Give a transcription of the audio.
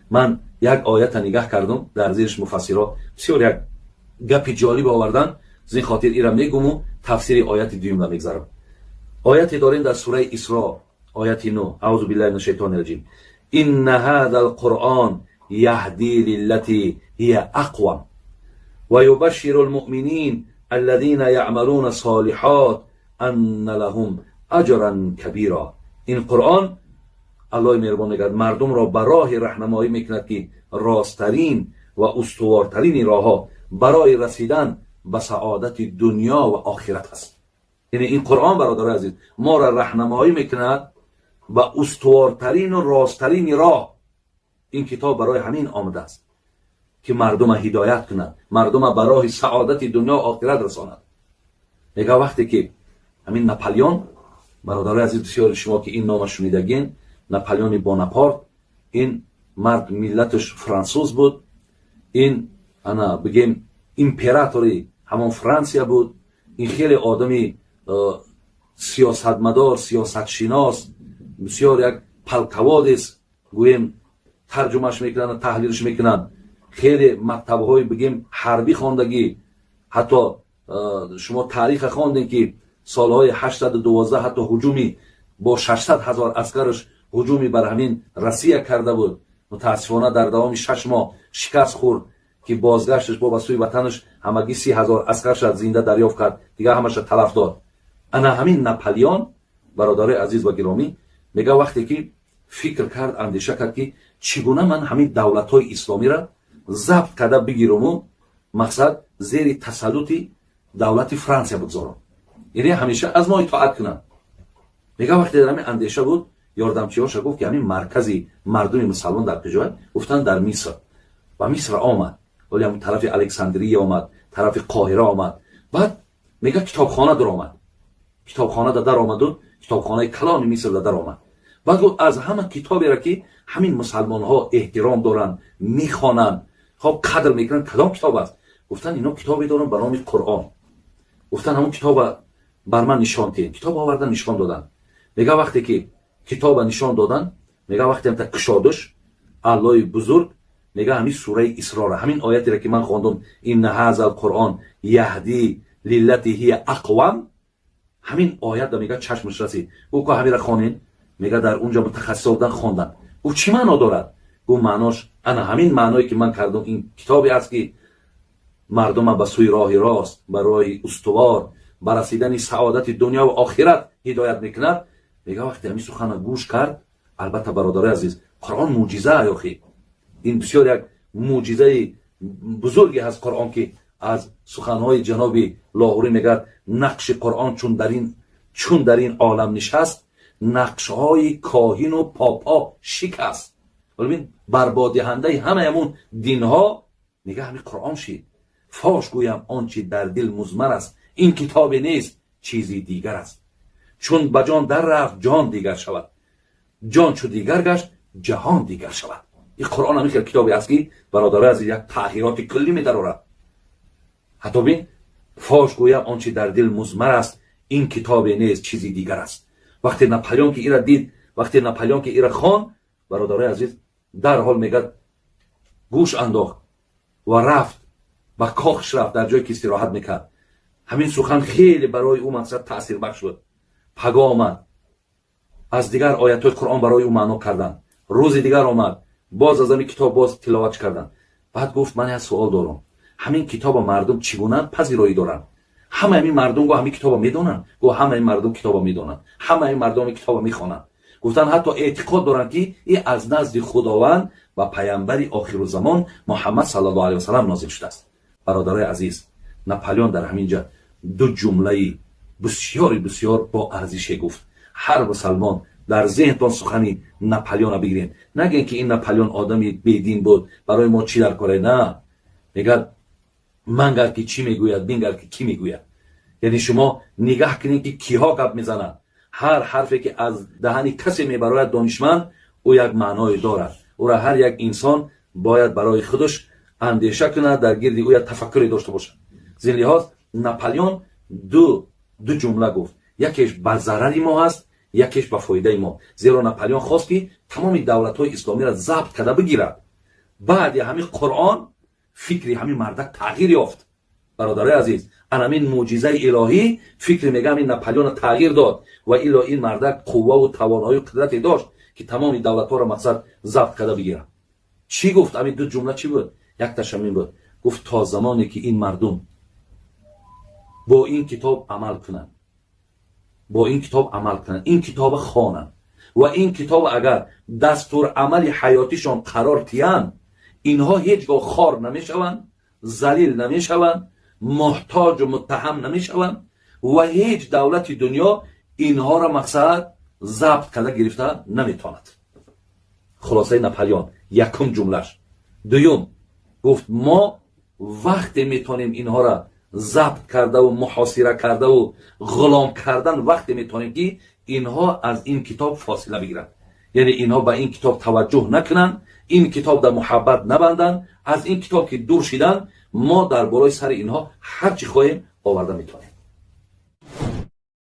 Ман як оята нигаҳ кардум, дар зириш муфассиро бисёр як гапи ҷолиб овардан. Зин хотир ира мегуму тафсири ояти дуюмда мегзарам. Ояте дорем дар сураи Исро, ояти 9. Аузу биллаҳи мина шайтони раҷим. Инна ҳаза алқуръон яҳди лиллати ҳия ақвам ва юбашширу лмуъминин аллазина яъмалуна солиҳот анна лаҳум аҷран кабира. Ин Қуръон, Аллоҳи меҳрубон мегӯяд, мардумро ба роҳи раҳнамоӣ мекунад, ки росттарин ва устувортрини роҳҳо барои расидан ба саодати дунё ва охират аст. Яъне ин Қуръон, бародарои азиз, моро раҳнамоӣ мекунад ба устувортарину росттарини роҳ. Ин китоб барои ҳамин омадааст, ки мардума ҳидоят кунад, мардума ба роҳи саодати дунё охират расонад. Мега, вақте ки ҳамин Наполеон, бародарои азиз, бисёри шумо ки ин нома шунидагин, Наполеони Бонапарт, ин мард миллаташ франсуз буд, ин ана бигем императори ҳамон Франсия буд. Ин хеле одами сиёсатмадор, сиёсатшинос, бисёр як полководец гӯем, тарҷумаш мекунанд, таҳлилш мекунанд. Хеле мактабҳои, бигем, ҳарбӣ хондагӣ. Ҳатто шумо таъриха хондем, ки солҳои 812 ҳатто ҳуҷуми бо 600 ҳазор аскараш ҳуҷуми бар ҳамин Россия карда буд. Мутаассифона, дар давоми 6 моҳ шикаст хӯрд, ки бозгашташ бо ба сӯи ватанаш ҳамагӣ 30 ҳазор аскарша зинда дарёфт кард, дигар ҳамаша талаф дод. Ана ҳамин Наполеон, бародарои азиз ва гиромӣ, мега, вақте ки фикр кард, андеша кард, ки чӣ гуна ман ҳамин давлатҳои исломиро забт карда бигируму, мақсад, зери тасаллути давлати Франсия бигзорам, яъне ҳамеша аз мо итоат кунанд. Мега, вақте дар ҳамин андеша буд, ёрдамчиҳоша гуфт, ки ҳамин маркази мардуми мусалмон дар куҷоа? Гуфтанд, дар Миср. Ба Миср омад, вале ҳамн тарафи Александрия омад, тарафи Қоҳира омад. Баъд, мега, китобхона даромад. Китобхонада даромаду китобхонаи калони Мисрда даромад. Баъд гуфт, аз ҳама китоберо, ки ҳамин мусалмонҳо эҳтиром доранд, мехонанд, хоб, қадр мекунанд, кадом китоб аст? Гуфтанд, ино китобе доранд ба номи Қуръон. Гуфтанд, ҳамон китоба бар ман нишон диҳед. Китоб овардан, нишон доданд. Мега, вақте ки китоба нишон доданд, мега, вақте ҳамта кушодуш, Аллои бузург, мега, ҳамин сураи Исрора, ҳамин оятеро, ки ман хондум, инна ҳаза алқуръон яҳди лиллати ҳия ақвам, ҳамин оят, мега, чашмаш расид. Гуфт, ко, ҳамира хонен. Мега, дар унҷо мутахассисо будан, хонданд. Гуфт, чӣ маъно дорад? Гуфт, маънош ана ҳамин маъное, ки ман кардум. Ин китобе аст, ки мардума ба сӯи роҳи рост, ба роҳи устувор, ба расидани саодати дунё ва охират ҳидоят мекунад. Мега, вақте ҳамин сухана гӯш кард, албатта, бародарои азиз, Қуръон мӯъҷиза ёхи, ин бисёр як мӯъҷизаи бузурге ҳаст Қуръон, ки аз суханҳои ҷаноби Лоҳурӣ мегӯяд: нақши Қуръон чун дар ин олам нишаст, нақшҳои коҳину попо шикаст. Бибин, барбодиҳандаи ҳамаи ҳамун динҳо, мега, ҳамин Қуръон шид. Фош гӯям он чи дар дил музмар аст, ин китобе нест, чизи дигар аст. Чун ба ҷон дар рафт, ҷон дигар шавад, ҷон чу дигар гашт, ҷаҳон дигар шавад. Ин Қуръон ҳамин хел китобе аст, ки, бародарои азиз, як таъхироти куллӣ медарорад. Ҳатто бин, фош гӯям он чи дар дил музмар аст, ин китобе нест, чизи дигар аст. Вақте Наполеон ки ира дид, вақте Наполеон ки ира хон, бародарои азиз, дарҳол, мегӯяд, гӯш андохт ва рафт ба кохш, рафт дар ҷое, ки истироҳат мекард. Ҳамин сухан хеле барои ӯ, мақсад, таъсирбахш буд. Паго омад, аз дигар оятҳои Қуръон барои ӯ маъно карданд. Рӯзи дигар омад, боз аз ҳамин китоб боз тиловат карданд. Баъд гуфт, ман як суол дорам: ҳамин китоба мардум чӣ гуна пазироӣ доранд? Ҳамаи ҳамин мардум, го, ҳамин китоба медонанд? Го, ҳамаи мардум китоба медонанд, ҳамаи мардум китоба мехонанд. Гуфтанд, ҳатто эътиқод доранд, ки и аз назди Худованд ба паямбари охирузамон Муҳаммад саллаллоҳу алайҳи васалам нозил шудааст. Бародарои азиз, Наполеон дар ҳамин ҷа ду ҷумлаи бисёри бисёр бо арзише гуфт. Ҳар мусалмон дар зеҳнтон сухани Наполеона бигиред. Нагӯен, ки ин Наполеон одами бедин буд, барои мо чӣ дар коре. На, мегӯяд, мангар, ки чӣ мегӯяд, бингар, ки кӣ мегӯяд. Яъне шумо нигаҳ кунед, ки киҳо гап мезананд. Ҳар ҳарфе, ки аз даҳани касе мебарояд, донишманд, ӯ як маъное дорад. Ӯра ҳар як инсон бояд барои худаш андеша кунад, дар гирди ӯ як тафаккуре дошта бошад. Зин лиҳоз Наполеон ду ҷумла гуфт: якеш ба зарари мо ҳаст, якеш ба фоидаи мо. Зеро Наполеон хост, ки тамоми давлатҳои исломиро забт карда бигирад. Баъди ҳамин Қуръон фикри ҳамин мардак тағйир ёфт. Бародарои азиз, анамин мӯъҷизаи илоҳӣ фикр мегам ин Наполеона тағйир дод. Ва илло ин мардак қувваву тавоноию қудрате дошт, ки тамоми давлатҳоро мақсад забт карда бигирад. Чӣ гуфт? Ҳамин ду ҷумла чӣ буд? Якташ ҳамин буд, гуфт: то замоне ки ин мардум бо ин китоб амал кунанд, бо ин китоб амал кунанд, ин китоба хонанд ва ин китоб агар дастурамали ҳаётишон қарор тиянд, инҳо ҳеҷ гоҳ хор намешаванд, залил намешаванд, муҳтоҷу муттаҳам намешаванд ва ҳеҷ давлати дунё инҳоро мақсад забт карда гирифта наметавонад. Хулосаи Наполеон якум ҷумлаш. Дуюм гуфт: мо вақте метавонем инҳоро забт кардаву муҳосира кардаву ғулом кардан, вақте метавонем, ки инҳо аз ин китоб фосила бигиранд, яъне инҳо ба ин китоб таваҷҷӯҳ накунанд, ин китоб дар муҳаббат набанданд. Аз ин китоб ки дур шиданд, мо дар болои сари инҳо ҳар чӣ хоҳем оварда метавонем.